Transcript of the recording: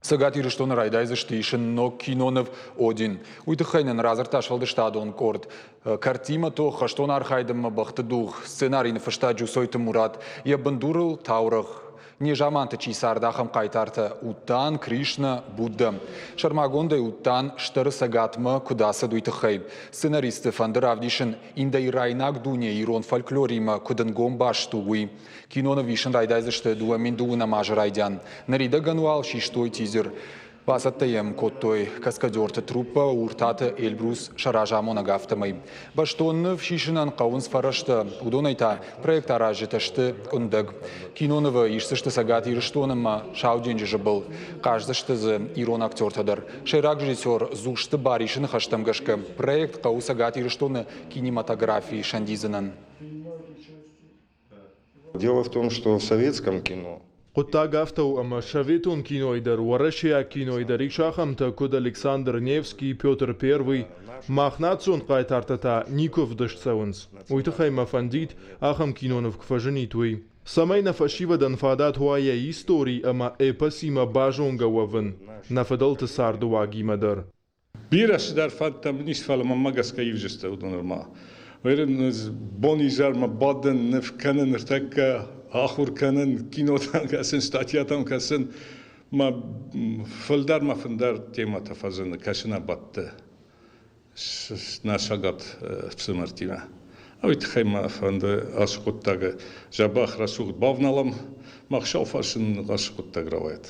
Цӕгат Ирыстоны райдайдзысты исын ног киноныв «Один». Уый тыххӕй нын радзырдта сфӕлдыстадон къорд. Кӕртимӕ тох, хӕстон архайдмӕ бӕхты дугъ, сценарий ныффыста Джусойты Мурат. Йӕ бындурыл таурӕгъ. Незаманты чи цард, ахӕм хъайтартӕ Уттан, Кришна, Будда. Сӕрмагондӕй Уттан стӕры цӕгатмӕ куыд ацыд, уый тыххӕй. Сценаристты фӕнды равдисын, индоирайнаг дуне ирон фольклоримӕ куыд ӕнгом баст у, уый. Киноныв исын райдайдзысты 2002 азы райдиан. Ныридӕгӕн уал систой тизер. Бацӕттӕ йӕм кодтой каскадерты труппӕ Уртаты Эльбрус сӕ разамонӕг афтӕмӕй. Бӕстон ныв сисынӕн хъӕуынц фӕрӕзтӕ, уыдонӕй та проектаразджытӕ сты къуындӕг. Кинонывы исдзысты Цӕгат Ирыстон ӕмӕ Сау денджызы был. Хъаздзысты дзы ирон актертӕ дӕр. Сӕйраг режиссер Дзусты Барисы ныхӕстӕм гӕсгӕ, проект хъӕуы Цӕгат Ирыстоны кинематографийы сӕндидзынӕн. Дело в том, что в советском кино Хъуыддаг афтӕ у, ӕмӕ советон кинойы дӕр, уӕрӕсейаг кинойы дӕр ис ахӕмтӕ, куыд Александр Невский, Петр Первый. Мах национ хъайтартӕ та никуы ӕвдыст цӕуынц. Уый тыххӕй мӕ фӕндид, ахӕм киноныв куы фӕзынид, уый. Цӕмӕй нӕ фӕсивӕдӕн фадат уа йӕ истори ӕмӕ эпосимӕ базонгӕ уӕвын, нӕ фыдӕлты цардыуагимӕ дӕр. Бирӕ цыдӕр фӕндтӕ мын ис, фӕлӕ мӕнмӕ гӕсгӕ ивджысты уыдон нырма. Бон-изӕрмӕ бадын, ныв кӕнын, ныртӕккӕ ахуыр кӕнын, кинотӕм кӕсын, статьятӕм кӕсын. Мӕ фылдӕр мӕ фылдӕр темӕтӕ фӕзыны, кӕсын абадты нӕ сагат ӕфсымӕртимӕ. Уый тыххӕй мӕ фӕнды ацы хъуыддагы дзӕбӕх рӕсугъд бавналӕм, мах сау фарсын ацы хъуыддаг рауайӕд.